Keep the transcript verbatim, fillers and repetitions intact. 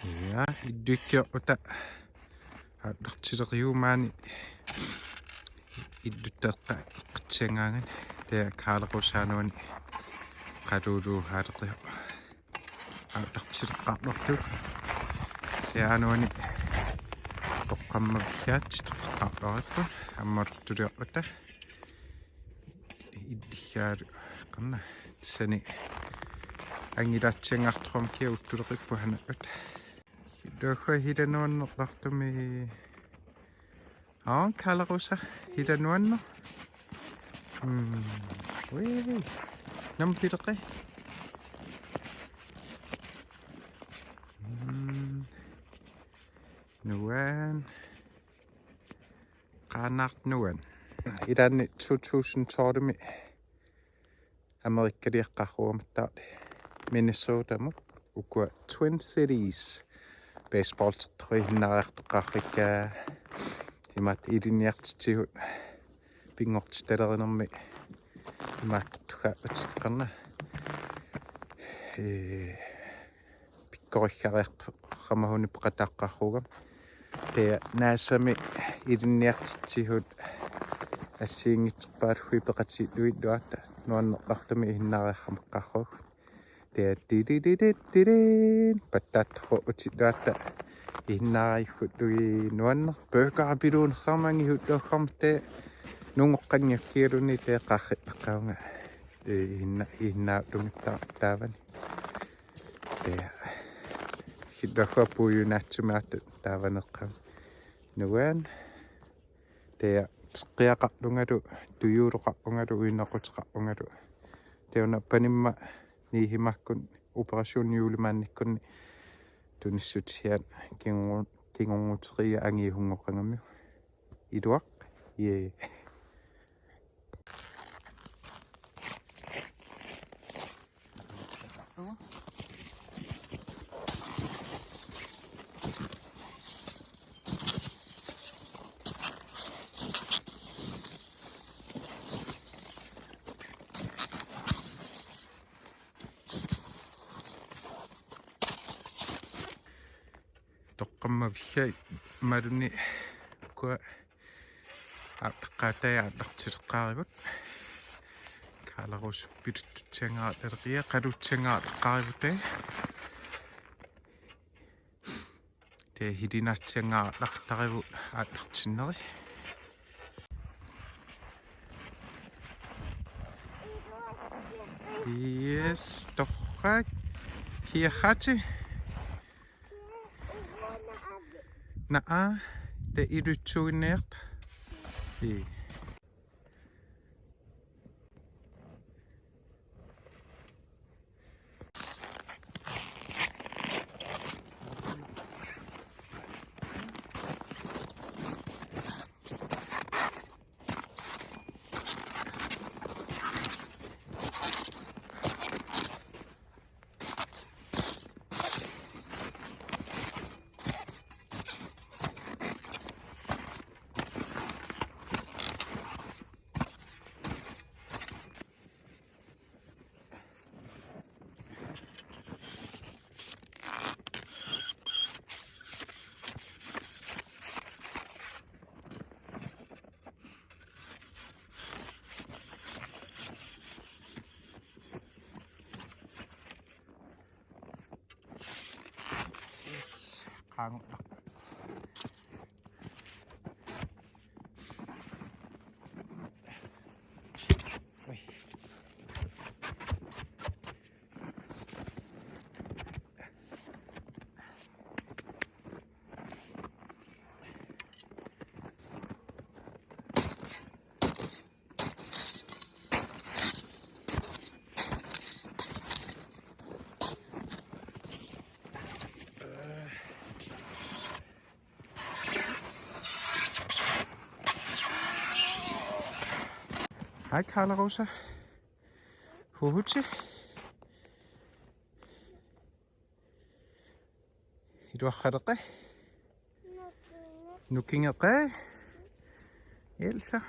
Ja, illuikkiorluta aallartileriumaani illuttatta eqqissagaangat. Taava Karla Rosa anuani qaluuluuhaaleqiu aallartileqqaarlugu. Taava anuani toqqammaviggaat toqqaqqaarlugu ammalortuliorluta. Illiggaalu qanna sani angilaatsiangaartoq kia uttuleqippoq hanalluta. Dohua hila nuannerlartumi. Aa, Karla Rosa, hila nuanneq. Mm. Ui. Nam pileqi. Mm. Nuan. Qaanaaq nuan. Ilaanni two thousand tolv-imi Amerikaliaqqaarugamattaarli Minnesotamut ukua Twin Cities baseballtertoq ihinnaariartoqqaarpakka. Imaattoq ilinniartitsigut pinngortitalerinermi imaattortugaarput qanna. Ee, pikkorissariartoqarama una peqataaqqaarugama. Taava NASA-mi ilinniartitsigut assigiinngitsorpaallugu peqatigiillugit illuatta nuannerlartumi ihinnaariaramaqqaarlugu. Taava tilililililin pattaattoqquutilluatta ihinnaariarlugu nuanneq. Burgeripiluunnersaarmangihulluarmat taava nungoqqanngikkigaluni taava qaarrillaqqaavunga. Ee, ihinna-, ihinnaallunga taavani. Taava. Illuaqqaa puiunaatsumaattut taavaneqqaam. Nuan. Taava teqqiaqarlungalu, tujuuloqarlungalu, uinequteqarlungalu. Taava una panimma niihimakkun operation juullimaannikkunni tunissutisiat kingu-, kingornuteriga angiuhungoqangamiuk. Iluaq. Jee. Toqqammaviggaat imaluunniit ukua aallaqqaatai aallartileqqaarivut. Karla Rosa piluttutsiangaartaleqia qalutsiangaartaqaarivut. Taava hilinaatsiangaartaqarivut aallartinneri. Yes, torrak. Kiahati. Naa, taava ilutsuinniarta. Ii. Yes, qaanngortarpoq. Ui. Hej, Karla Rosa. Huhuti. Iluaqaleqi. Nukingeqi. Elsa.